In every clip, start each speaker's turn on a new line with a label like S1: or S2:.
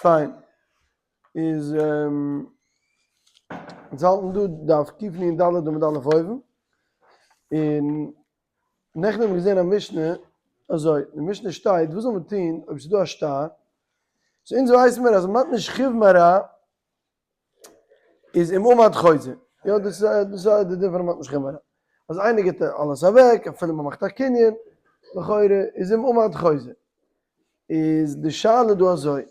S1: פיין. איז אונז האלטן דא דף קנ ד עמוד א' אויבן, און נעכטן האבן מיר געזען א משנה אזוי, אין די משנה שטייט וואס זאל מען טון אויב ס'איז דא א שטר, so אונז ווייסן מיר אז מ'האט נישט שכיב מרע איז אם עמד חוזר, יא דאס איז דאס איז די דין פון מתן שכיב מרע, אז איינער גיבט אלעס אוועק אפילו מ'מאכט א קנין, לכאורה איז אם עמד חוזר, איז די שאלה דא אזוי,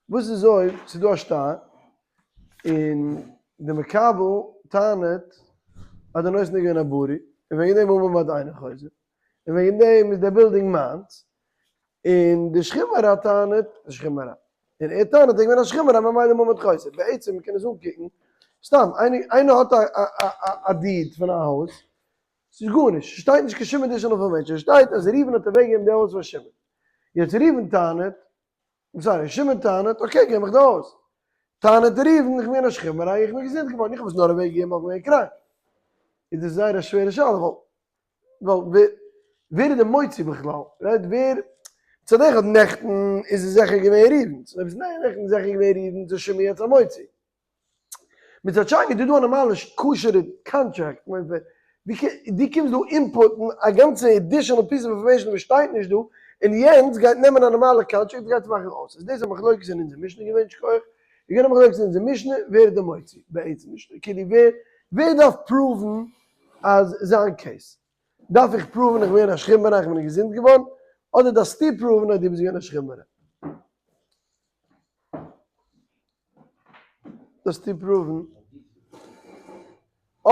S1: וואס איז אויב ס'איז דא א שטר און די מקבל טענה'ט אז די נותן איז געווען א בריא און וועגן דעם אם עמד אינו חוזר, און וועגן דעם איז דער בילדינג מיינס, און די שכיב מרע טענה'ט, די שכיב מרע, און ער טענה'ט ער איז געווען א שכיב מרע ממילא אם עמד חוזר, בעצם מ'קען עס אנקוקן, סתם איינער האט א deed פון א הויז, ס'איז גארנישט, ס'שטייט נישט קיין שום additional information, עס שטייט אז ראובן האט אוועקגעגעבן די הויז פאר שמעון, יעצט ראובן טענה'ט, sorry, שמעון טענה'ט, okay געב מיך די הויז, טענה'ט ראובן, איך בין א שכיב מרע, איך בין געזונט געווארן, איך האב עס נאר אוועקגעגעבן ווייל איך בין געווען קראנק, איז דאס זייער א שווערע שאלה, ווייל ווייל ווער איז די מוציא בכלל? right? ווער? מצד אחד נעכטן איז עס זיכער געווען ראובן, so אויב איז נעכטן זיכער געווען ראובן איז שמעון יעצט א מוציא. מצד שני איז דא דא א נארמאלע כשר'ע קאנטראקט, כ'מיין דו קומסט דא input ן א גאנצע additional piece of information וואס שטייט נישט דא, און יענץ גייט נעמען א נארמאלע קאנטראקט און גייט עס מאכן אויס. איז דאס א מחלוקת אין אונזער משנה געווען? שכוח. איז געווען א מחלוקת אין אונזער משנה ווער איז די מוציא בעצם? נישט כאילו ווער ווער דארף prove ן אז זיין case? דארף איך prove ן איך בין געווען א שכיב מרע איך בין געזונט געווארן? אדער דארפסטו prove ן אז דו ביסט געווען א שכיב מרע? דארפסטו prove ן?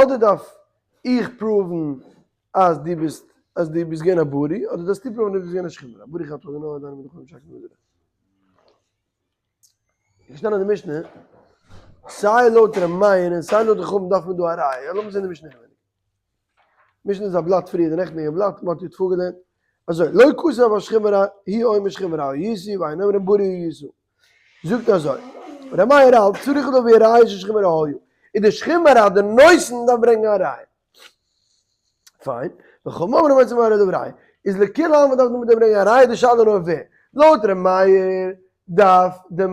S1: אדער דארף איך prove ן אז דו ביסט אז דו ביסט געווען א בריא אדער דארפסטו prove ן אז דו ביסט געווען א שכיב מרע? ברוך אתה ה' אלוהינו מלך העולם שהכל נהיה בדברו. איז געשטאנען אין די משנה, סיי לויט ר' מאיר און סיי לויט די חכמים דארף מען דא א ראיה, לאמיר זען די משנה אינעווייניג. משנה איז א בלאט פריער, די נעכטיגע בלאט, מען האט יו ט פארגעלערנט, אזוי, לא כתב השכיב מרע, הוא אומר שכיב מרע הייתי, ואין אומרים בריא הייתי. זאגט אזוי, ר' מאיר האלט, צריך להביא ראיה ששכיב מרע היה, איז די שכיב מרע די נותן דארף ברענגען א ראיה. פיין, וחכמים אומרים המוציא מחברו עליו ראיה, איז לכולי עלמא דארף מען ברענגען א ראיה די שאלה נאר ווער, לויט ר' מאיר דארף די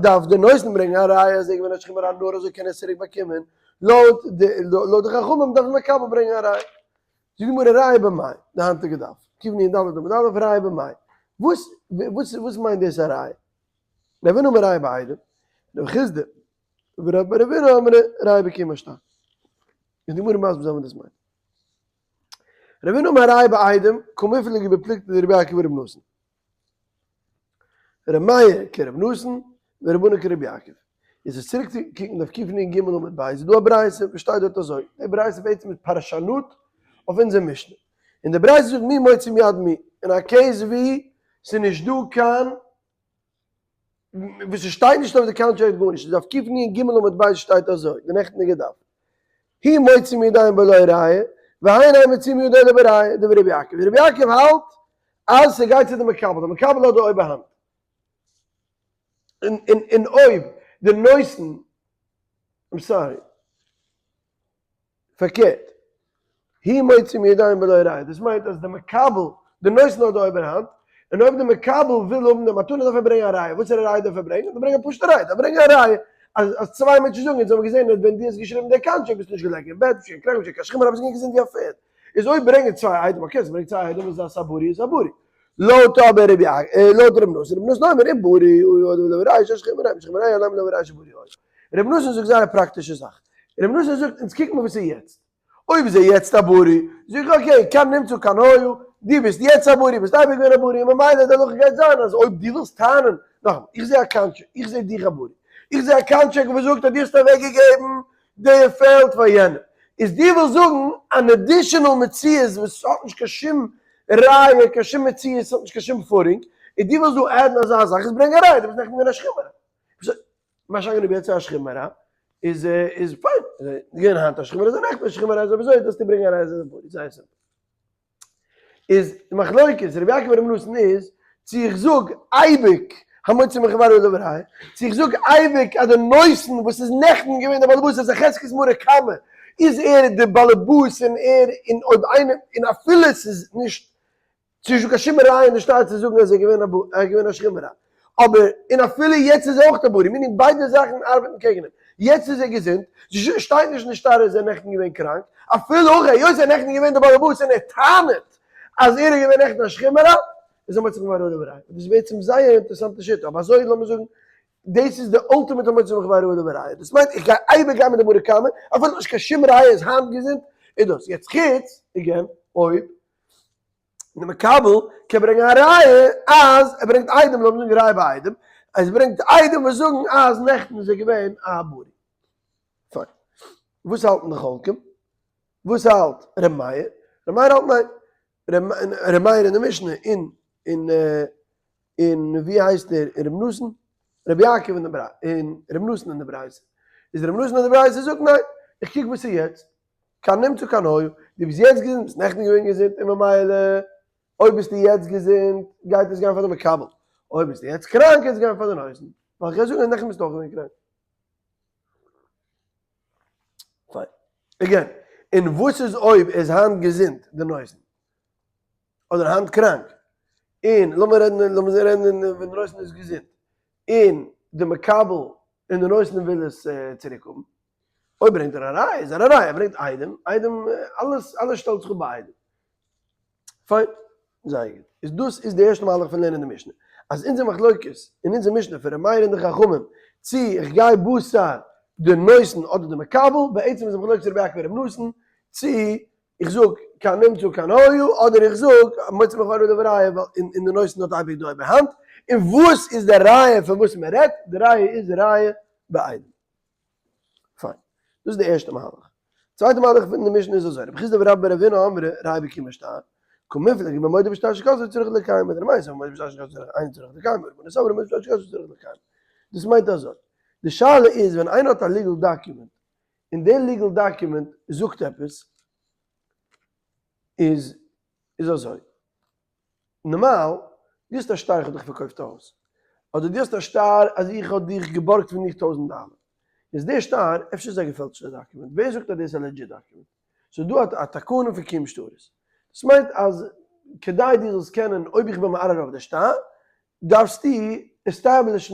S1: דארף די נותן ברענגען א ראיה אז ער איז געווען א שכיב מרע נאר אזוי קען ער עס צוריק באקומען, לויט די לויט די חכמים דארף די מקבל ברענגען א ראיה. זאגט די גמרא ראיה במאי, די היינטיגע דף, קנ ד עמוד א', ראיה במאי, וואס וואס וואס מיינט דאס א ראיה? רב הונא אמר ראיה בעדים, רב חסדא ורב הונא אמרי ראיה בקיום השטר. איז די גמרא מסביר זיין וואס דאס מיינט. רב הונא אמר ראיה בעדים, קמיפלגי בפלוגתא דרבי יעקב ורבי נתן. ר' מאיר כרבי נתן ורבנן כרבי יעקב. איז עס צוריק צו קוקן דף קנ ג עמוד ב' איז דא א ברייתא וואס שטייט דארט אזוי, די ברייתא בעצם איז פרשנות אויף אונזער משנה, און די ברייתא זאגט מי מוציא מיד מי, אין א case ווי ס'איז נישט דא קיין וואס ס'שטייט נישט אויף די קאנטראקט גארנישט, איז דף קנ ג עמוד ב' שטייט אזוי, די נעכטניגע דף, הוא מוציא מידיהם בלא ראיה, והן אין מוציאים מידו אלא בראיה, דברי רבי יעקב, רבי יעקב האלט אז ס'גייט צו די מקבל, די מקבל האט די אויבערהאנט, און און און אויב די נותן, I'm sorry. פארקערט, הוא מוציא מידיהם בלא ראיה, דאס מיינט אז די מקבל, די נותן האט די אויבערהאנט, און אויב די מקבל וויל האבן די מתנה דארף ער ברענגען א ראיה, וואסערע ראיה דארף ער ברענגען? דארף ער ברענגען א פשוטע ראיה, דארף ער ברענגען א ראיה אז אז צוויי מענטשן זאגן, אונז האבן געזען אז ווען דו האסט געשריבן די קאנטראקט ביסטו נישט געלעגן אין בעט, ביסט נישט געווען קראנק, ביסט נישט געווען קיין שכיב מרע, ביסט געווען געזונט ווי א פערד. איז אויב ברענגען צוויי עדים, okay, אז מ'ברענגט צוויי עדים איז א בריא איז א בריא. לויט אבער רבי יעקב, לויט רבי נתן, רבי נתן אומר אם בריא הוא עליו ראיה ששכיב מרע, אם שכיב מרע היה עליו ראיה שבריא היה. רבי נתן זאגט זייער א פראקטישע זאך. רבי נתן זאגט אונז קוק מיר וואס איז יעצט. אויב איז ער יעצט א בריא, זאג איך okay, כאן נמצא כאן היה, דו ביסט יעצט א בריא, ביסט אייביג געווען א בריא, און ממילא די הלכה גייט זיין אז אויב דו ווילסט טענה'ן, נאכאמאל, איך זע א קאנטשעק, איך זע דיך א בריא, איך זע א קאנטשעק וואס זאגט אז דו האסט אוועקגעגעבן די פעלד פאר יענעם, איז דו ווילסט זאגן אן additional מציאות וואס האט נישט קיין שום ראיה, קיין שום מציאות, האט נישט קיין שום footing, און דו ווילסט דא add ן אזא זאך, איז ברענג א ראיה, דו ביסט נעכטן געווען א שכיב מרע. מה שאין כן אויב יעצט איז א שכיב מרע, איז איז פיין, געווען היינט א שכיב מרע איז ער נעכטן א שכיב מרע, איז אויב אזוי דארפסטו ברענגען א ראיה אז ער איז א בריא, זייער simple. איז די מחלוקת רבי יעקב און רבי נתן איז, צו איך זאג אייביג המוציא מחברו עליו ראיה, צו איך זאג אייביג אז די נותן וואס איז נעכטן געווען די בעלעבאס איז א חזקת מרא קמא, איז ער די בעלעבאס און ער און אויב איינער און אפילו ס'איז נישט ס'איז נישטא קיין שום ראיה אין די שטר צו זאגן אז ער איז געווען א ער איז געווען א שכיב מרע. אבער און אפילו יעצט איז ער אויך א בריא, meaning ביידע זאכן ארבעטן קעגן אים, יעצט איז ער געזונט, שטייט נישט אין די שטר איז ער נעכטן געווען קראנק, אפילו אויך היות ער איז נעכטן געווען די באלעבאס און ער טענה'ט אז ער איז געווען נעכטן א שכן מרע, איז המוציא מחבירו עליו הראיה. דאס איז בעצם זייער אינטערעסאנטע שיטה, אבער אזוי לאמיר זאגן, דאס איז די ultimate המוציא מחבירו עליו הראיה, דאס מיינט איך גיי אייביג גיין מיט די ברי קמא, אפילו נישט קיין שום ראיה איז היינט געזונט, איז דאס. יעצט חוץ, again, אויב די מקבל קען ברענגען א ראיה אז ער ברענגט עדים, לאמיר זאגן ראיה בעדים, אז ער ברענגט עדים וואס זאגן אז נעכטן איז ער געווען א בריא. פיין. וואס האלטן די חולקים? וואס האלט ר' מאיר? ר' מאיר האלט ניין. ר' מאיר אין די משנה און און און ווי הייסט ער ר' נתן? רבי יעקב אין די ברייתא און ר' נתן אין די ברייתא. איז ר' נתן אין די ברייתא זאגט ניין, איך קוק וואס איז יעצט, כאן נמצא כאן היה, דו ביסט יעצט געזונט, ביסט נעכטן געווען געזונט און ממילא אויב ביסטו יעצט געזונט גייט עס גיין פאר די מקבל, אויב ביסטו יעצט קראנק גייט עס גיין פאר די נותן, ווייל איך גיי זאגן אז נעכטן ביסטו אויך געווען קראנק. פיין. Again, און וואס איז אויב ער איז היינט געזונט די נותן? אדער היינט קראנק? און לאמיר רעדן לאמיר רעדן ווען די נותן איז געזונט און די מקבל און די נותן וויל עס צוריק האבן. אויב ברענגט ער א ראיה איז ער א ראיה, ער ברענגט עדים, עדים אלעס אלעס שטעלט זיך אפ ביי עדים. פיין, זייער גוט. איז דאס איז די ערשטע מהלך פון לערנען די משנה. אז אונזער מחלוקת אין אונזער משנה פון ר' מאיר און די חכמים צי איך גיי בתר די נותן אדער די מקבל, בעצם איז די מחלוקת רבי יעקב און ר' נתן צי איך זאג כאן נמצא כאן היה אדער איך זאג מוציא מחבירו עליו הראיה ווייל אין די נותן האט אייביג די אויבערהאנט, און וואס איז די ראיה פון וואס מען רעדט? די ראיה איז ראיה בעדים. פיין. דאס איז די ערשטע מהלך. צווייטע מהלך פון די משנה איז אזוי, רבי חסדא ורבה בר אבינא אמרי ראיה בקיום השטר, קמיפלגי במודה בשטר שכתבו צריך לקיימו, רבי מאיר סבר מודה בשטר שכתבו צריך אינו צריך לקיימו, רבנן סברי מודה בשטר שכתבו צריך לקיימו. דאס מיינט אזוי, די שאלה איז ווען איינער האט א legal document, און די legal document זאגט עפעס, איז איז אזוי, נארמאל, דו האסט א שטר איך האב דיך פארקויפט א הויז, אדער דו האסט א שטר אז איך האב דיך געבארגט פון דיך טויזענט דאלער, איז דער שטר, אפשר איז א געפעלטשטע document, ווער זאגט אז דאס איז א legit document? ס'איז דא א תקנה פון קיום שטרות, דאס מיינט אז כדי דו זאלסט קענען, אויב איך בין מערער אויף די שטר, דארפסטו establish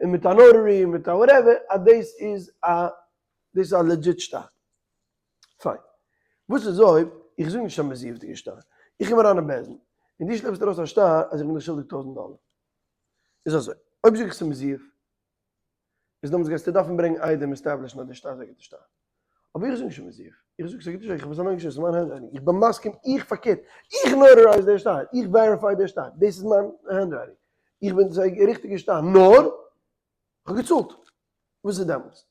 S1: ן מיט א notary, מיט א whatever, אז דאס איז א דאס איז א legit שטר. פיין. וואס איז אויב איך זאג נישט א מזויף'דיגע שטר, איך קום אריין אין בית דין, און דו שלעפסט ארויס א שטר אז איך בין דיך שולדיג טויזענט דאלער. איז אזוי, אויב זאג איך ס'איז מזויף, איז דעמאלטס גייסטו דארפן ברענגען עדים establish ן אז די שטר איז א גוטע שטר. אבער איך זאג נישט ס'איז מזויף, איך זאג ס'איז א גוטע שטר, איך האב עס אליין געשריבן, ס'איז מיין handwriting, איך בין מסכים, איך פארקערט, איך notarize דער שטר, איך verify דער שטר, דאס איז מיין handwriting, איך בין, ס'איז א ריכטיגע שטר, נאר איך האב געצאלט. וואס איז דעמאלטס?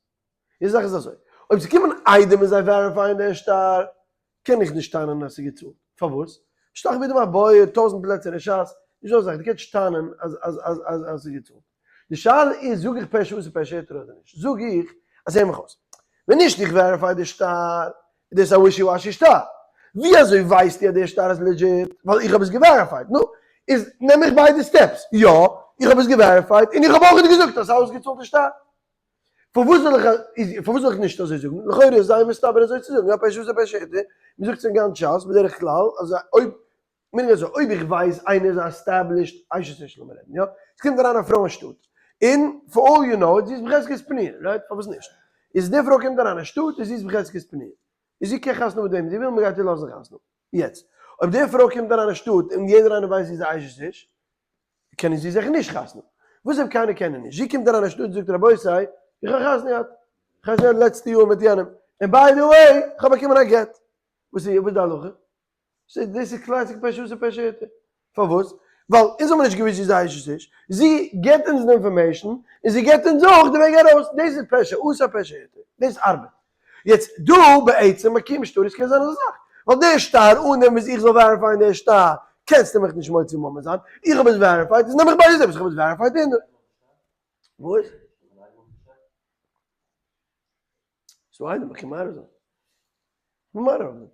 S1: די זאך איז אזוי, אויב ס'קומען עדים און זיי verify ען דער שטר, קען איך נישט טענה'ן אז ס'איז געצאלט. פארוואס? שטח בידים א בויער, טויזענט פלעצער אין שס, נישט דא אזא זאך, דו קענסט נישט טענה'ן אז אז אז אז אז ס'איז געצאלט. די שאלה איז, זאג איך פה שעשה פה שהתיר אדער נישט? זאג איך אז הער מיך אויס, ווען נישט איך verify די שטר, איז דאס א wishy washy שטר. ווי אזוי ווייסטו אז דער שטר איז legit? ווייל איך האב עס גע verify ט. נו, איז נעם איך ביידע steps. יא, איך האב עס גע verify ט, און איך האב אויך געזאגט אז ס'איז אויסגעצאלטע שטר. פארוואס זאל איך איז פארוואס זאל איך נישט אזוי זאגן? לכאורה איז זייער מסתבר אזוי צו זאגן, יא פה שעשה פה שהתיר, מען זאגט עס אין גאנץ שס בדרך כלל אז אויב מיין איך אזוי, אויב איך ווייס איינער איז א established אשת איש לאמיר רעדן יא, עס קומט אריין א פרוי אין שטאט, און for all you know זי איז בחזקת פנויה, right? פארוואס נישט? איז די פרוי קומט אריין אין שטאט און זי איז בחזקת פנויה, און זי קען חתונה מיט וועם זי וויל, מען גייט איר לאזן חתונה. יעצט, אויב די פרוי קומט אריין אין שטאט און יעדער איינער ווייסט זי איז א אשת איש, קענען זי זיך נישט חתונה. וואס אויב קיינער קען איר נישט? זי קומט אריין אין שטאט און זאגט רבותי, איך האב חתונה געהאט, חתונה געהאט לעצטע יאר מיט יענעם, און by the way, איך האב באקומען א גט. וואס איז וואס איז די הלכה? דאס איז classic פה שעשה פה שהתיר. פארוואס? ווייל אונז האבן נישט געוואוסט זי איז א אשת איש, זי געבט אונז די information, און זי געבט אונז אויך די וועג ארויס, דאס איז פה שעשה פה שהתיר, דאס ארבעט. יעצט דא בעצם מקים שטרות קען זיין אזא זאך, ווייל דער שטר אן דעם וואס איך זאל verify ען דער שטר, קענסטו מיך נישט מוציא ממון זיין, איך האב עס verified, איז נעם איך ביידע steps, איך האב עס verified און. וואס? ס'דא איינער מ'קען מערער זיין. מערער אויף דעם.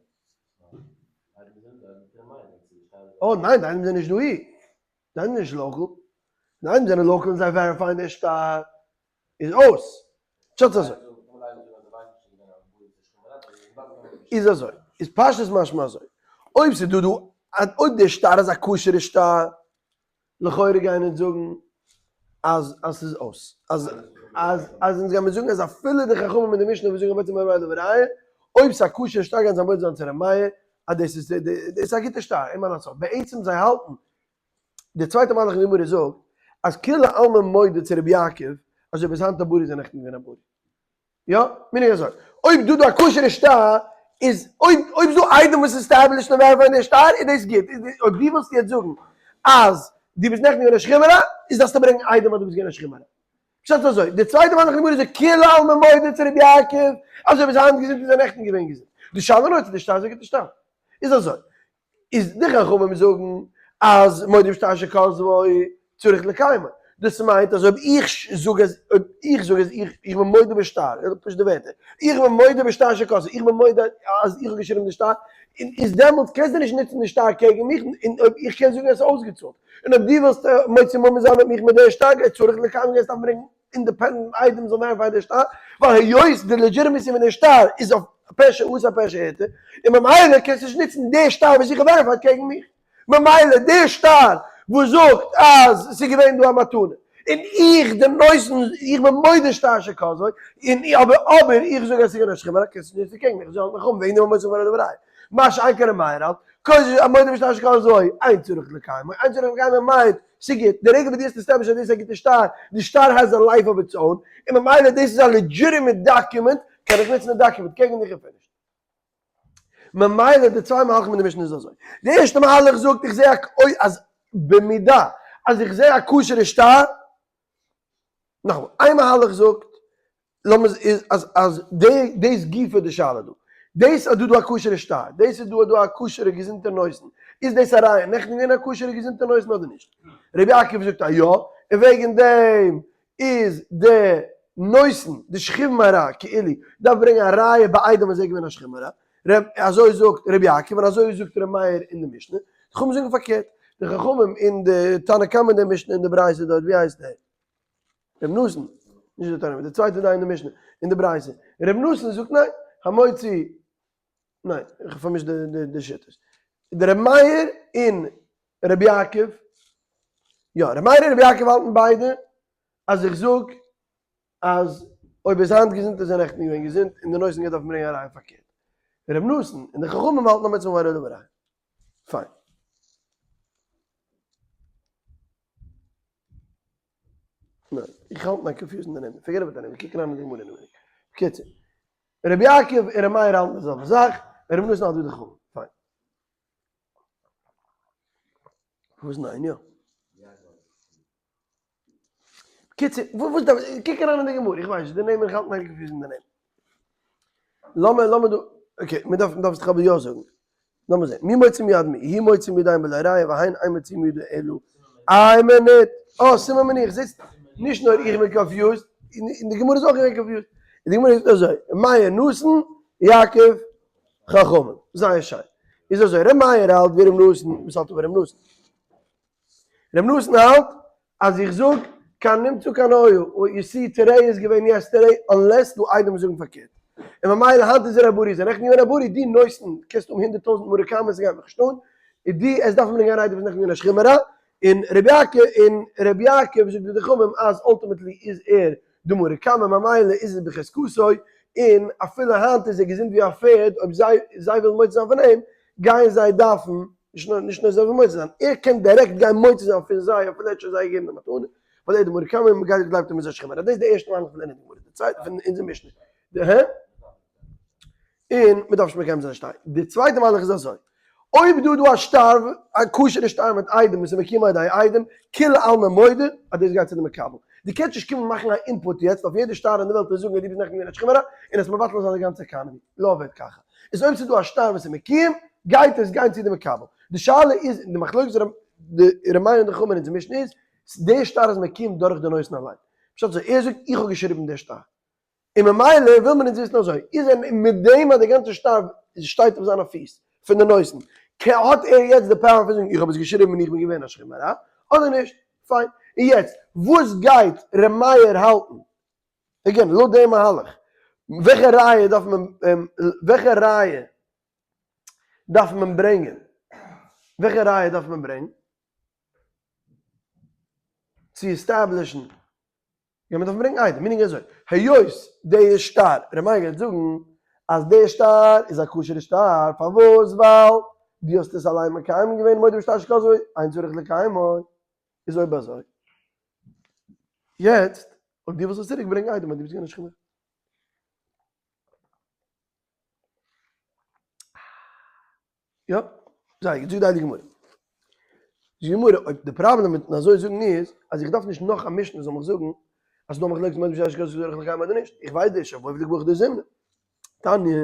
S1: אה ניין די עדים זענען נישט דאהי. די עדים זענען נישט local. די עדים זענען local און זיי verify ען דער שטר. איז אויס. פשט אזוי. איז אזוי. איז פשטות משמע אזוי. אויב ס'איז דא דא, אויב דער שטר איז א כשר'ע שטר, לכאורה גייען אונז זאגן. אז אז ס'איז אויס. אז אז אז אונז גיימיר זאגן אז אפילו די חכמים אין די משנה וואס זאגן המוציא ממון עליו ראיה, אויב ס'איז א כשר'ע שטר גייען זיי מודה זיין צו ר' מאיר אז דאס איז דאס איז א גוטע שטר, אין מה לעשות. בעצם זיי האלטן, די צווייטע מהלך אין די גמרא זאגט אז כולי עלמא מודה צו רבי יעקב אז אויב איז היינט א בריא איז ער נעכטן געווען א בריא. יא, מיין איך אזוי. אויב דא דא א כשר'ע שטר, איז אויב אויב איז דא עדים וואס establish ן און verify ען די שטר, איז דאס גוט. אויב דו ווילסט יעצט זאגן אז דו ביסט נעכטן געווען א שכיב מרע, איז דארפסטו ברענגען עדים אז דו ביסט געווען א שכיב מרע. פשט איז אזוי, די צווייטע מהלך אין גמרא איז כולי עלמא מודה צו רבי יעקב, אז אויב איז היינט געזונט איז ער נעכטן געווען געזונט. די שאלה נאר צו די שטר איז א גוטע שטר. איז אזוי, איז די חכמים זאגן אז מודה בשטר שכתבו צריך לקיימו, דאס מיינט אז אויב איך זאג אז אויב איך זאג אז איך איך בין מודה בשטר, פשוט די ווערטער, איך בין מודה בשטר שכתבו, איך בין מודה אז איך האב געשריבן די שטר, און איז דעמאלטס קענסטו נישט נוצן די שטר קעגן מיך, און אויב איך קען זאגן אז עס איז אויסגעצאלט, און אויב דו ווילסט מוציא ממון זיין מיט מיך מיט די שטר, גייט צריך לקיימו גייסט דארפן ברענגען independent עדים זאל verify ען די שטר, ווייל היות די legitimacy פון די שטר איז אויף פה שאסר פה שהתיר, און ממילא קענסטו נישט נוצן די שטר וואס איך האב verified קעגן מיך. ממילא די שטר וואס זאגט אז ס'איז געווען דא א מתנה, און איך די נותן, איך בין מודה שטר שכתבו, און אבער אבער איך זאג אז ס'איז געווען א שכיב מרע, קענסטו נישט נוצן קעגן מיך, זאל מיך האבן וועגן דעם המוציא ממון עליו ראיה. מה שאין כן ר' מאיר האלט, כוזר המודה בשטר שכתבו, אין צריך לקיימו, אין צריך לקיימו מיינט ס'גוט, די רגע וואס דו האסט established אז דאס איז א גוטע שטר, די שטר has a life of its own, און ממילא דאס איז א legitimate document, קען איך נוצן די document קעגן דיך און finish. ממילא די צוויי מהלכים אין די משנה איז אזוי. די ערשטע מהלך זאגט איך זע אז במידה אז איך זע א כשר'ע שטר, נאכאמאל, איין מהלך זאגט לאמיר איז אז אז די דאס גופא די שאלה דא. דאס אז דא דא א כשר'ע שטר, דאס איז דא דא א כשר'ע געזונטע נותן, איז דאס א ראיה נעכטן געווען א כשר'ע געזונטע נותן אדער נישט? רבי יעקב זאגט אז יא, און וועגן דעם איז די נותן, די שכיב מרע כאילו, דארף ברענגען א ראיה בעדים אז ער איז געווען א שכיב מרע, אזוי זאגט רבי יעקב און אזוי זאגט רבי מאיר אין די משנה, די חכמים זאגן פארקערט, די חכמים אין די תנא קמא אין די משנה אין די ברייתא דארט, ווי הייסט דער? רבי נתן, נישט די תנא, די צווייטע דיין אין די משנה, אין די ברייתא, רבי נתן זאגט ניין, המוציא, ניין, איך פארמיש די שיטות, די רבי מאיר און רבי יעקב, יא, רבי מאיר און רבי יעקב האלטן ביידע אז איך זאג אז אויב איז היינט געזונט איז ער נעכטן געווען געזונט און די נותן גייט דארפן ברענגען א ראיה פארקערט. רבי נתן און די חכמים האלטן המוציא ממון עליו ראיה. פיין. ניין, איך האלט מיין confuse ן די נעמען, forget about די נעמען, קוק אריין אין די גמרא אינעווייניג. בקיצור, רבי יעקב און רבי מאיר האלטן די זעלבע זאך, און רבי נתן האלט ווי די חכמים. פיין. וואס ניין יא? בקיצור, וואס דארף, קוק אריין אין די גמרא, איך ווייס נישט, די נעמען, איך האלט מיין confuse ן די נעמען. לאמיר, לאמיר דא, okay, מען דארף, מען דארף עס דאך אבער יא זאגן. לאמיר זען, מי מוציא מיד מי, הוא מוציא מידיים בלא ראיה והן אין מוציאים מידו אלא איין מינוט, אה, סימן מניח, זעסט, נישט נאר איך בין confused, און די גמרא איז אויך געווען confused. די גמרא זאגט אזוי, מאיר נתן, יעקב חכמים. זייער שיין. איז אזוי, ר' מאיר האלט ווי ר' נתן, וואס האלט אבער ר' נתן? ר' נתן האלט אז איך זאג כאן נמצא כאן היה, what you see today איז געווען yesterday, unless דא עדים זאגן פארקערט. און ממילא היינט איז ער א בריא, איז ער נעכטן געווען א בריא, דו נותן קענסט האבן 100,000 מרא קמא ס'גייט מיך נישט אן, און דו עס דארף מען גיין ריידן וואס נעכטן געווען א שכיב מרע, און רבי יעקב און רבי יעקב זאגט ווי די חכמים אז ultimately איז ער די מרא קמא ממילא איז עס בחזקתו, און אפילו היינט איז ער געזונט ווי א פערד, אויב זיי זיי ווילן מוציא זיין פון אים, גייען זיי דארפן, נישט נאר נישט נאר זיי ווילן מוציא זיין, ער קען דירעקט גיין מוציא זיין פון זיי אפילו ער האט שוין זיי געגעבן די מתנה, ווייל ער איז די מרא קמא און מ'גייט גלייבט אים איז א שכיב מרע. דאס איז די ערשטע מהלך פון לערנען די גמרא, די צווייטע פון אונזער משנה, די הע? און מ'דארף נישט מקיים זיין שטר. די צווייטע מהלך איז אזוי, אויב דא איז דא א שטר, א כשר'ע שטר מיט עדים וואס איז מקוים על ידי עדים, כולי עלמא מודה אז דאס גייט צו די מקבל. דו קענסט נישט קומען מאכן א input יעצט אויף יעדע שטר אין די וועלט און זאגן אז דו ביסט נעכטן געווען א שכיב מרע און עס מבטל זיין די גאנצע economy. לא עובד ככה. איז אויב ס'איז דא א שטר וואס איז מקוים, גייט עס גיין צו די מקבל. די שאלה איז, די מחלוקת די ר' מאיר און די חכמים אין אונזער משנה איז, די שטר איז מקוים דורך די נותן אליין. פשט אזוי, ער זאגט איך האב געשריבן די שטר. און ממילא וויל מען אונז וויסן אזוי, איז ער מיט דעם אז די גאנצע שטר שטייט אויף זיינע פיס פון די נותן, האט ער יעצט די power פון זאגן איך האב עס געשריבן און איך בין געווען א שכיב מרע, אדער נישט? פיין. און יעצט, וואס גייט ר' מאיר האלטן? again, לויט דעם מהלך, וועלכע ראיה דארף מען, וועלכע ראיה דארף מען ברענגען? וועלכע ראיה דארף מען ברענגען? צו establish ן, גייט מען דארפן ברענגען עדים, meaning אזוי, היות די שטר, ר' מאיר גייט זאגן אז די שטר איז א כשר'ע שטר, פארוואס? ווייל דו האסט עס אליין מקיים געווען, מודה בשטר שכתבו, אין צריך לקיימו, איז אויב אזוי, יעצט אויב דו ווילסט עס צוריק ברענג עדים אז דו ביסט געווען א שכן. יא, זייער גוט, זאגט די הייליגע גמרא. זאגט די גמרא, אויב די פראבלעם מיטן אזוי זאגן איז, אז איך דארף נישט נאך א משנה זאל מיך זאגן, אז ס'דא מחלוקת מודה בשטר שכתבו צריך לקיימו אדער נישט, איך ווייס דאס שוין, וואו פלעגט די זמנה? תניא,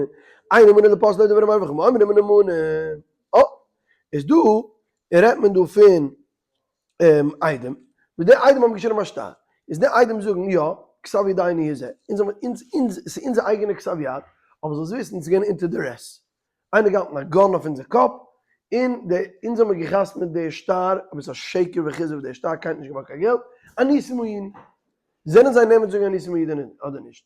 S1: אין נאמנה לפוסלו דברי ר' מאיר וחכמים אומרים נאמנה. אה, איז דא רעדט מען דא פון עדים, וואס די עדים האבן געשריבן א שטר, איז די עדים זאגן יא, כתב ידינו הוא זה, אונז האבן אונז אונז ס'איז אונזער אייגענע כתב יד, אבער זאלסט וויסן ס'איז געווען אונטער duress, איינער געהאלטן א gun אויף אונזער קאפ, און די אונז האבן געחתמעט די שטר, אבער ס'איז א שקר וכזב די שטר, קיינער האט נישט געמאכט קיין געלט, אנוסים היינו. זענען זיי נאמן צו זאגן אנוסים היינו אדער נישט?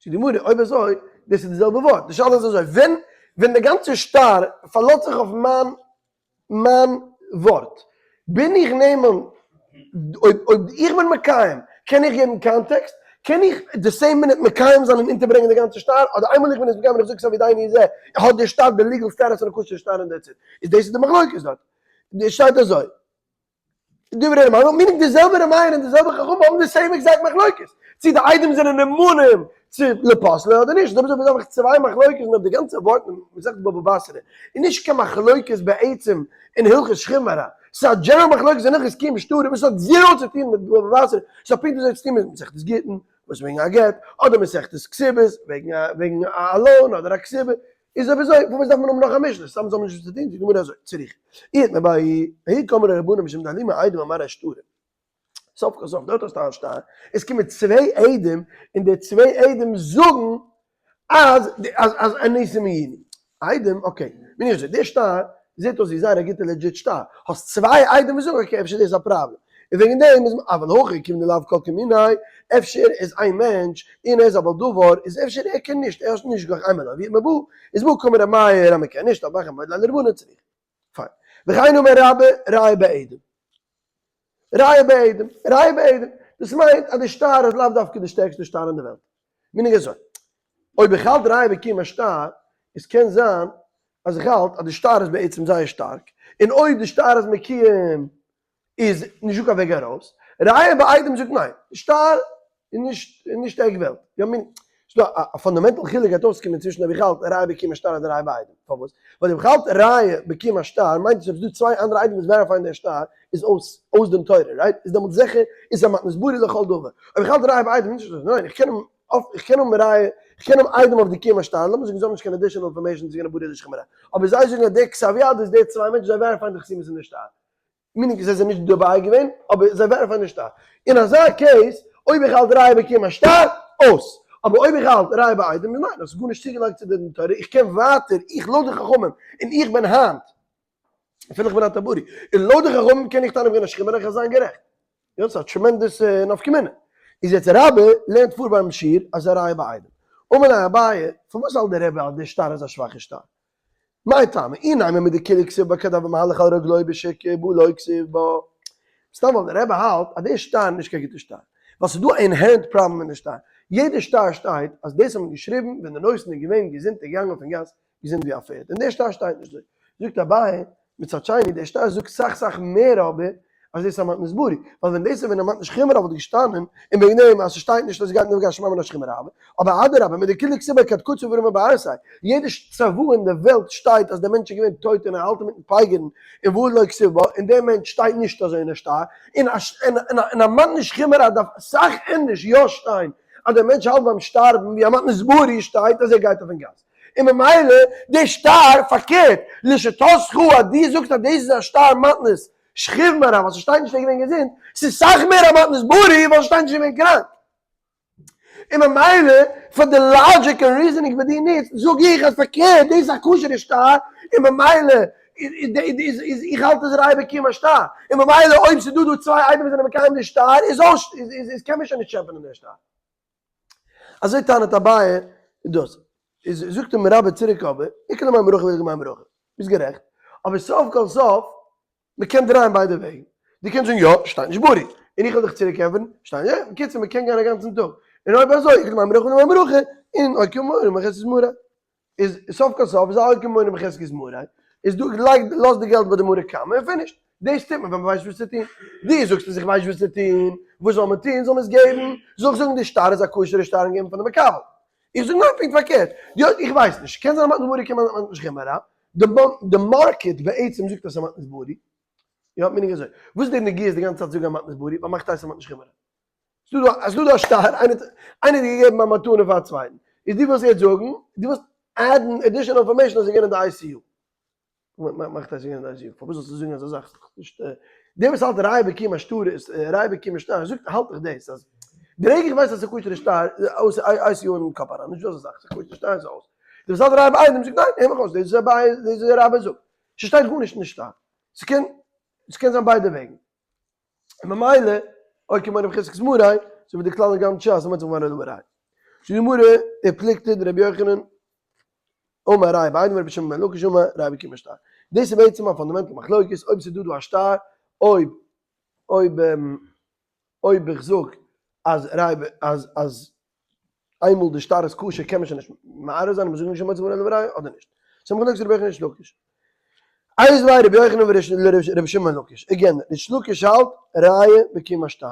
S1: זאגט די גמרא, אויב אזוי, דאס איז די זעלבע ווארט, די שאלה איז אזוי, ווען ווען די גאנצע שטר פארלאזט זיך אויף מיין מיין ווארט, בין איך נאמן, אויב אויב איך בין מקיים, קען איך געבן context? קען איך די same מינוט מקיים זיין און אונטערברענגען די גאנצע שטר? אדער איינמאל איך בין עס מקיים און איך זאג כתב ידינו זה, האט די שטר די legal status פון א כשר'ע שטר און that's it. איז דאס איז די מחלוקת דארט. שטייט אזוי. דברי ר' מאיר, meaning די זעלבע ר' מאיר און די זעלבע חכמים האבן די same exact מחלוקת, צו די עדים זענען נאמנים צו לפסלו אדער נישט, אויב אזוי האב איך צוויי מחלוקת און אויב די גאנצע ווארט אין מסכת בבא בתרא איז נישט קיין מחלוקת בעצם אין הלכות שכיב מרע, ס'איז א general מחלוקת אין הלכות קיום שטרות וואס האט zero צו טון מיט בבא בתרא, ס'האט פונקט אזוי צו טון מיט מסכת גיטין וואס וועגן א גט, אדער מסכת כתובות וועגן א loan אדער א כתובה, איז אויב אזוי פארוואס דארף מען האבן נאך א משנה? סתם זאל מען נישט וואס צו טון, זאגט די גמרא אזוי, צריכא אית מיבעיא, ההוא קאמרי רבנן משום דאלימי עדים אמרי שטרא, סוף כל סוף דארט האסטו א שטר, עס קומען צוויי עדים און די צוויי עדים זאגן אז אז אז אנוסים היינו, עדים okay, בין איך אזוי, די שטר זעט אויס ווי זייער א גוטע legit שטר, האסט צוויי עדים וואס זאגן okay אפשר דאס איז א פראבלעם, און וועגן דעם איז אבל הכא כיון דלאו כל כמיניה, אפשר איז איין מענטש און ער איז א בעל דבר, איז אפשר ער קען נישט, ער האט נישט גלייך איינמאל א ווי מבוא, איז בא קאמר ר' מאיר אז מען קען נישט, אבער מודה לרבנן צריכא. פיין. וכן אמר רבה ראיה בעדים. ראיה בעדים. ראיה בעדים. דאס מיינט אז די שטר איז לאו דווקא די שטערקסטע שטר אין די וועלט. meaning אזוי. אויב איך האלט ראיה בקיום השטר, איז קען זיין אז איך האלט אז די שטר איז בעצם זייער שטארק, און אויב די שטר איז מקיים איז נישט דא קיין וועג ארויס, ראיה בעדים זאגט ניין, די שטר איז נישט איז נישט עק וועלט, יא מין, ס'דא א fundamental חילוק גייט אויסקומען צווישן אויב איך האלט ראיה בקיום השטר אדער ראיה בעדים, פארוואס? ווייל אויב איך האלט ראיה בקיום השטר מיינט עס אויב ס'דא צוויי אנדערע עדים וואס verify ען דער שטר איז אויס אויס דין תורה, right? איז דעמאלטס זיכער איז א מתנת בריא לכל דבר, אויב איך האלט ראיה בעדים איז נישט אזוי, ניין איך קען אים אויף איך קען האבן ראיה איך קען האבן עדים אויף די קיום השטר, לאמיר זאגן זיי האבן נישט קיין additional information צו געבן א בריא לשכם הרע, אבער זיי זאגן אז דער כתב יד איז די צוויי מענטשן זיי verify ען די חתימות אין די שטר. meaning זיי זענען נישט דערביי געווען, אבער זיי verify ען נישט שטר. אין אזא case, אויב איך האלט ראיה בקיום השטר, אויס. אבער אויב איך האלט ראיה בעדים, איז ניין, האסט גארנישט צוגעלייגט צו די דין תורה, איך קען ווייטער, איך לויט די חכמים, און איך בין היינט, אפילו איך בין א טבורי, און לויט די חכמים קען איך טענה'ן איך בין א שכן און איך וועל זיין גערעכט. יא, ס'איז א tremendous נפקא מינה. איז יעצט רבה לערנט פאר ביים שיעור אז א ראיה בעדים. אמר ליה אביי, פארוואס האלט דער רבי אז דער שטר איז א שוואכע שטר? מאי טעמא, אי נימא מדכולהו כתיב בה כד הוה מהלך על רגלוי בשוקא בהא לא כתיב בה. סתם ווייל דער רבי האלט אז דער שטר איז נישט קיין גוטע שטר. ווייל ס'איז דא א inherent פראבלעם אין די שטר. יעדע שטר שטייט אז דאס האט מען געשריבן ווען דער נותן איז געווען געזונט און געגאנגען אויפן גאס געזונט ווי א פערד. און דער שטר שטייט נישט אזוי. זאגט אביי, מצד שני, דער שטר זאגט סאך סאך מער אבער אז דאס איז א מתנת בריא, ווייל ווען דאס איז ווען א מתנת שכיב מרע וואלט געשטאנען, און וועגן דעם אז ס'שטייט נישט אז עס גייט נפגע שמע מן השכיב מרע, אבער אדרבה מדכולהו כתיב בה כד קצי ורמי בארסיה, יעדע צוואה אין די וועלט שטייט אז דער מענטש איז געווען טויט און ער האלט אינמיטן פייגערן און והא לא כתיב בה, און דער מענטש שטייט נישט אזוי אין די שטר, און א מתנת שכיב מרע דארף אסאך ענדערש יא שטיין אז דער מענטש האלט ביים שטארבן ווי א מתנת בריא שטייט אז ער גייט אויפן גאס. און ממילא די שטר פארקערט, לשיטתך אז דו זאגסט אז דאס איז א שטר מתנת שכיב מרע ווייל ס'שטייט נישט ער איז געווען געזונט, ס'איז סאך מער א מתנת בריא ווייל ס'שטייט נישט ער איז געווען קראנק. און ממילא פאר די logic און reasoning וואס דו נוצט זאג איך אז פארקערט דאס איז א כשר'ע שטר און ממילא איז איך האלט אז ראיה בקיום השטר און ממילא אויב ס'איז דא דא צוויי עדים וואס זענען מקיים די שטר איז אויס איז קען מען שוין נישט טשעפענען די שטר. אזוי טענה'ט אביי דאס איז זאגט אים רבה צוריק אבער איכא למימר הכי ואיכא למימר הכי ביסט גערעכט אבער סוף כל סוף מען קען דרייען ביידע וועגן. דו קענסט זאגן יא, שטייט נישט ברי. און איך וועל דיך צוריק ענטפערן, שטייט יא. בקיצור, מען קען גיין א גאנצן טאג. און אויב אזוי, איכא דמימר הכא דמימר הכא, און אויב קומט מורא בחזקת מרא. איז סוף כל סוף איז אויב קומט מורא בחזקת מרא, איז דא לייג לאז די געלט ביי די מרא קמא און פינישט. דאס טוט מען ווען מען ווייסט וואס צו טון. דו זאגסט אז איך ווייס וואס צו טון, וואס זאל מען טון? זאל מען עס געבן? זאל איך זאגן די שטר איז א כשר'ע שטר און געבן פאר די מקבל? איך זאג ניין פונקט פארקערט. יא איך ווייס נישט. קען זיין אז מתנת ברי קען מען נישט געבן א רב. די market בעצם זאגט אז ס'איז א מתנת ברי. יא מיינונג אזוי. וואס איז די נגיעות די גאנצע צייט זאגן א מתנת ברי? ווייל מאכט הייסט אז מ'האט נישט חומרא. ס'דא דא ס'דא דא א שטר, איינער האט איינער האט געגעבן א מתנה פאר א צווייטן. איז דו ווילסט יעצט זאגן, דו ווילסט add ן additional information אז ס'איז געווען אין די ICU. מאכט הייסט געווען אין די ICU. פארוואס זאלסטו זאגן אזא זאך? ס'איז דאך נישט דער וואס האלט ראיה בקיום השטר איז ראיה בקיום השטר זאגט האלט איך דאס אז די רגע איך ווייס אז ס'איז כשר'ע שטר אויס ICU אין קאפ אריין. נישטא אזא זאך. ס'איז כשר'ע שטר איז אויס. דער וואס האלט ראיה בעדים זאגט ניין, הער מיך אויס, דאס איז דאס איז דער רבי זאגט. ס'שטייט גארנישט אין די שטר. ס'קען ס'קען זיין ביידע וועגן. און ממילא, אויב קען מען רבי חזק'ס מראה, אזוי ווי די כלל אין גאנץ שס, מיינט זיך מראה למראה. זאגט די גמרא, ופלוגתא דרבי יוחנן אמר ראיה בעדים ורבי שמעון בן לקיש אמר ראיה בקיום השטר. דאס איז בעצם א fundamental מחלוקת, אויב ס'איז דא דא א שטר, אויב אויב אויב איך זאג אז ראיה אז אז איינמאל די שטר איז כשר קען מען שוין נישט מערער זיין און מ'זאגט נישט המוציא ממנו לראיה אדער נישט. ס'איז מחלוקת רבי יוחנן ריש לקיש. איתיביה רבי יוחנן ורבי שמעון בן לקיש. Again, ריש לקיש האלט ראיה בקיום השטר.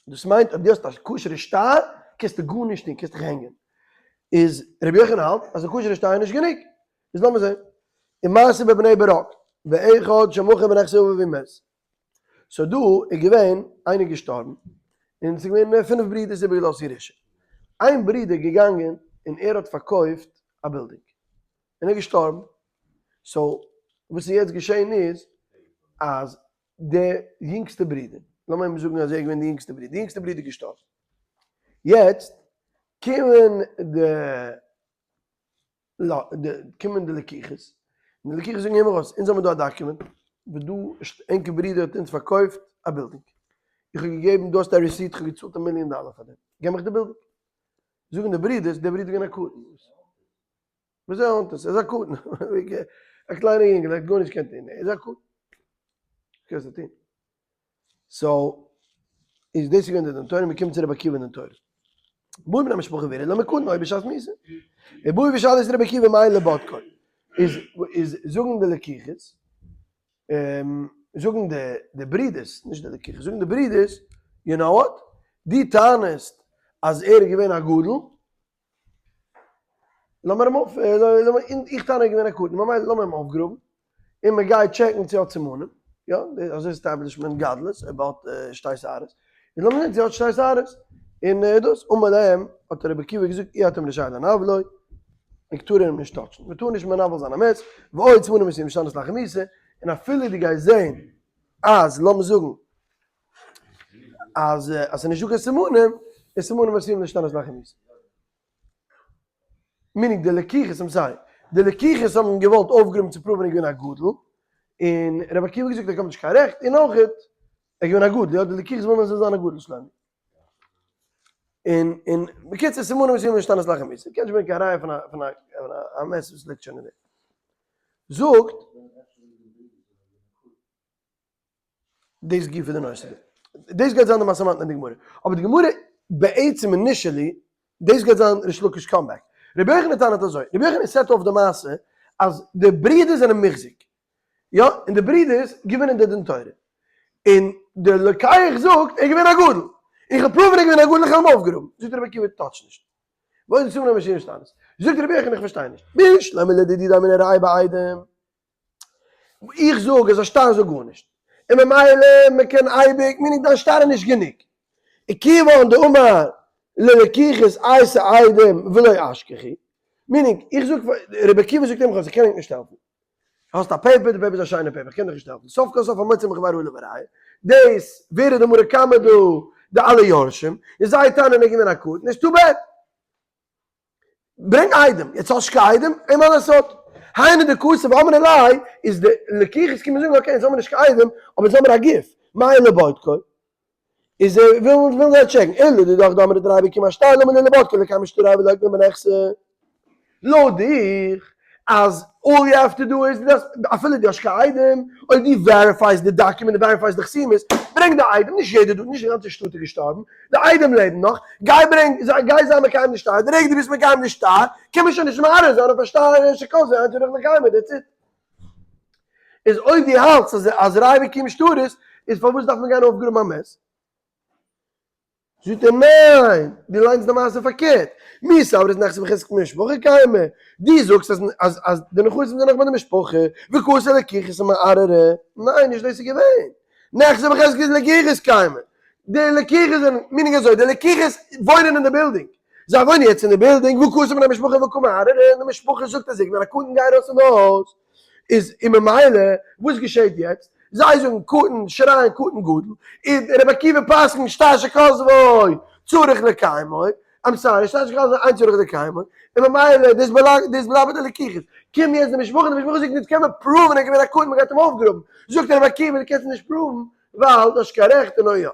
S1: דאס מיינט אויב דו האסט א כשר'ע שטר קענסטו גארנישט טון, קענסט דיך הענגען. איז רבי יוחנן האלט אז א כשר'ע שטר איז נישט גענוג. איז לאמיר זען. אין מעשה בבני ברק, באחד שמכר בנכסי אביו ומת. So דא איז געווען איינער געשטארבן, און ס'איז געווען פינף ברידערס איבערגעלאזט ירושה. איין ברודער געגאנגען און ער האט פארקויפט א בילדינג, און ער איז געשטארבן. So וואס איז יעצט געשען איז, אז די יונגסטע ברודער, לאמיר אים זאגן אז ער איז געווען די יונגסטע ברודער, די יונגסטע ברודער איז געשטארבן. יעצט קומען די קומען די לקוחות, און די לקוחות זאגן הער מיך אויס, אונז האבן דא א document, וואס דא ענקער ברודער האט אונז פארקויפט א בילדינג, איך האב געגעבן, דא האסטו א receipt, איך האב געצאלט א מיליאן דאלער פאר דעם, געב מיך די בילדינג. זאגן די ברודערס, דער ברודער איז געווען א קטן. וואס איז האנט עס? ער איז א קטן. א קליינער יונגעל, ער האט גארנישט געקענט טון, ער איז א קטן. וואס קענסטו טון? So, איז דאס געווען די דין תורה, מ'קומט צו רבי עקיבא אין דין תורה. באו בני משפחה ווער איז למקדן אויב בשעת מיתה. ובאו ושאלו את רבי עקיבא מאי לבדקו. איז איז זאגן די לקוחות, זאגן די די ברידערס, נישט די לקוחות, זאגן די ברידערס, you know what, דו טענה'סט אז ער איז געווען א גדול, לאמיר אים אויף, איך טענה ער איז געווען א קטן, ממילא לאמיר אים אויפגראבן, און מען גייט טשעקן צו ער האט סימנים, יא, אזוי establish מען גדלות, אויב ער האט שתי שערות, און לאמיר זען צו ער האט שתי שערות, און דאס, אמר להם, האט רבי עקיבא געזאגט, אי אתם רשאי לנוולו, מען טאר אים נישט טאטשן, מען טאר נישט מנוול זיין א מת, ועוד סימנים עשויים להשתנות לאחר מיתה, און אפילו דו גייסט זען אז, לאמיר זאגן, אז אז ס'איז נישטא קיין סימנים, איז סימנים עשויים להשתנות לאחר מיתה. Meaning די לקוחות, I'm sorry, די לקוחות האבן געוואלט אויפגראבן צו prove ן ער איז געווען א גדול, און רבי עקיבא האט געזאגט ער קומט נישט קיין רעכט, און אויך ער איז געווען א גדול, יא די לקוחות ווילן אז ער זאל זיין א גדול שלומי. און און בקיצור סימנים עשויים להשתנות לאחר מיתה, קען נישט ברענגען קיין ראיה פון א פון א א מת וואס ליגט שוין אין דעם. זאגט. דאס גופא די נושא דא. דאס גייט זיין די משא ומתן אין די גמרא. אבער די גמרא בעצם initially, דאס גייט זיין ריש לקיש comeback. רבי יוחנן טענה'ט אזוי, רבי יוחנן set אויף די מעשה אז די ברידער זענען מוחזק. יא, און די ברידערס געווינען די דין תורה. און די לוקח זאגט ער איז געווען א גדול. איך האב prove ן ער איז געווען א גדול איך האב אים אויפגעראבן. זאגט רבי עקיבא touch נישט. ועוד סימנים עשויים להשתנות. זאגט רבי יוחנן איך פארשטיי נישט. בשלמא לדידי דאמינא ראיה בעדים. איך זאג אז א שטר זאגט גארנישט, און ממילא מען קען אייביג, meaning דיין שטר איז נישט גענוג. וכיוון דאמר ללקוחות אייתי עדים ולא אשכחי, meaning איך זאג פאר, רבי עקיבא זאגט אים איך קען ענק נישט העלפן, האסט א paper, די paper איז א שיינע paper, איך קען דיך נישט העלפן, סוף כל סוף המוציא מחבירו עליו הראיה, דאס ווער איז די מרא קמא דא, די אלע יורשים, און זיי טענה'ן ער איז געווען א קטן, איז too bad. ברענג עדים, יעצט האסט נישט קיין עדים, אין מה לעשות. היינו דכתב ואמר אלי, איז די לקוחות קומען זאגן okay אונז האמיר נישט קיין עדים, אבער אונז האמיר א גוף, מאי לבודקו? איז ווילן ווילן זיי טשעקן, אלא לדידך דאמרת ראיה בקיום השטר למה לי לבודקו לקיים שטרי ולוקמיה בנכסי. לויט דיך. אז all you have to do איז דו דארפסט, אפילו דו האסט קיין עדים, אויב דו verify סט די document און verify סט די חתימות, ברענג די עדים, נישט יעדער דא, נישט די גאנצע שטאט איז געשטארבן, די עדים לעבן נאך, גיי ברענג, גיי זיי מקיים די שטר, די רגע דו ביסט מקיים די שטר, קען מען שוין נישט מערער זיין אויף א שטר שכתבו אין צריך לקיימו, that's it. איז אויב דו האלטסט אז אז ראיה בקיום שטרות, איז פארוואס דארף מען גיין אויפגראבן א מת? זאגט ער ניין, דו ליינסט די מעשה פארקערט, מי סברת נכסי בחזקת משפחה קיימי, דו זאגסט אז אז אז די נכסים זענען נאך ביי די משפחה, וקאתי לקיחות ומערערי, ניין נישט דאס איז געווען, נכסי בחזקת לקיחות קיימי, די לקיחות זענען, meaning אזוי, די לקיחות וואוינען אין די בילדינג, זיי וואוינען יעצט אין די בילדינג, וקאתי בני משפחה וקא מערערי, און די משפחה זאגט אז איך בין א קטן גיי ארויס פון די הויז, איז און ממילא וואס געשעט יעצט? זיי זאגן קטן, שרייען קטן גדול, און רבי עקיבא פסק'נט שטר שכתבו צריך לקיימו, I'm sorry, שטר שכתבו אין צריך לקיימו, און ממילא דאס באלאנגט, דאס בלייבט ביי די לקיחות. קומט יעצט די משפחה, די משפחה זאגט אונז קען מען prove ן ער איז געווען א קטן מען גייט אים אויפגראבן, זאגט רבי עקיבא דו קענסט נישט prove ן ווייל דו האסט נישט קיין רעכט און אוי יא.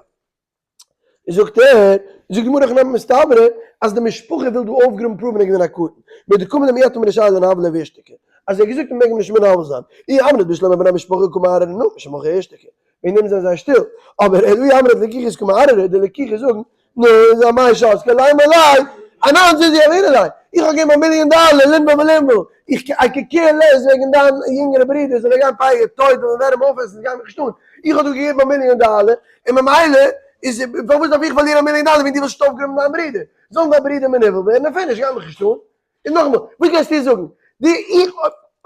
S1: זאגט ער, זאגט די גמרא הכי נמי מסתברא אז די משפחה וויל דא אויפגראבן prove ן ער איז געווען א קטן, מדקאמר אי אתה רשאי לנוולה ואישתיקו, אז ער האט געזאגט מען מעג אים נישט מנוול זיין, אי אמרת בשלמא בני משפחה קא מערערי נו, משפחה אישתיקו, וועגן דעם זענען זיי שטיל, אבער אי אמרת לקיחות קא מערערי, די לקיחות זאגן, נו, איז אמאי שתקי לימא ליה, אנן זוזי יהבינן ליה, איך האב געגעבן א מיליאן דאלער לינוול ולינוול, איך I could care less וועגן דיין יונגערע ברודער זאל ער גיין פייגער טויט און ווערעם אויפעסן ס'גייט מיך נישט אן, איך האב דא געגעבן א מיליאן דאלער, און ממילא איז פארוואס דארף איך פארלירן א מיליאן דאלער ווען דו ווילסט נישט אויפגראבן דיין ברודער? זאל דיין ברודער מנוול ווערן און finish, גייט מיך נישט אן. און נאכאמאל, וואס גייסטו זאגן? די איך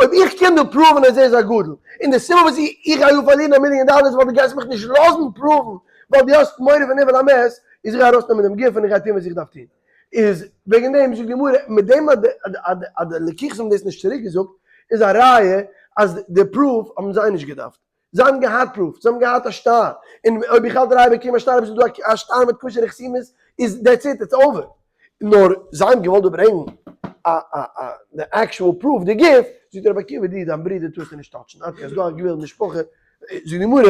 S1: אויב איך קען דא prove ן אז ער איז א גדול, און די סיבה וואס איך גיי דא פארלירן א מיליאן דאלער איז ווייל דו גייסט מיך נישט לאזן prove ן ווייל דו האסט מורא פון ניוול המת, איז איך גיי ארויסנעמען דעם גוף און איך גיי טון וואס איך דארף טון. איז וועגן דעם זאגט די גמרא, מיט דעם אז די לקיחות האבן דאס נישט צוריק געזאגט, איז א ראיה אז די proof האבן זיי נישט געדארפט. זיי האבן געהאט proof, זיי האבן געהאט א שטר, און אויב איך האלט ראיה בקיום השטר אויב עס איז דא א שטר מיט כשר'ע חתימות איז that's it, it's over. נאר זיי האבן געוואלט דא ברענגן א א א די actual proof, די גוף, זאגט רבי עקיבא די דיין ברודער טארסטו נישט touch ן, עד כאן, ס'איז דא א גבול משפחה, זאגט די גמרא,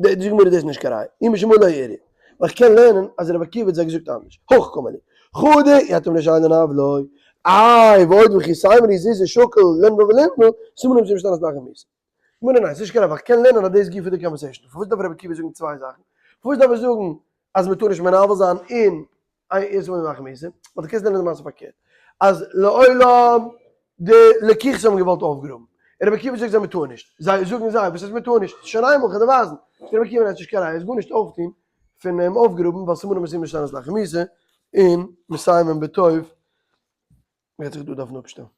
S1: זאגט די גמרא דאס איז נישט קיין ראיה, אי משום לא איריא, ווייל איך קען לערנען אז רבי עקיבא האט זיי געזאגט אנדערש, הכי קאמר להו, חדא אי אתם רשאין לנוולו, איי ועוד וכי תימרו זוזי שקיל לינוול ולינוול, סימנים שמשתנות לאחר מיתה. גמרא ניין, ס'נישט קיין ראיה, ווייל איך קען לערנען אז דאס גופא די conversation, פארוואס דארף רבי עקיבא זאגן צוויי זאכן? פארוואס דארף ער זאגן אז מ'טאר נישט מנוול זיין און איז וואס מאכן מיר זיי, ווייל דו קענסט לערנען די מעשה פארקערט, אז לעולם די לקיחות האבן געוואלט אויפגראבן, און רבי עקיבא זאגט זיי מ'טאר נישט, זיי זאגן זיי וואס הייסט מ'טאר נישט, ס'איז שוין איינמאל כ'וועל דיר ווייזן, זאגט רבי עקיבא ניין ס'נישט קיין ראיה, עס גארנישט אויפטון פון אים אויפגראבן ווייל סימנים עשויים להשתנות לאחר מיתה, און מסיימים בטוב, מ'גייט זיך דא דארפן אפשטעלן.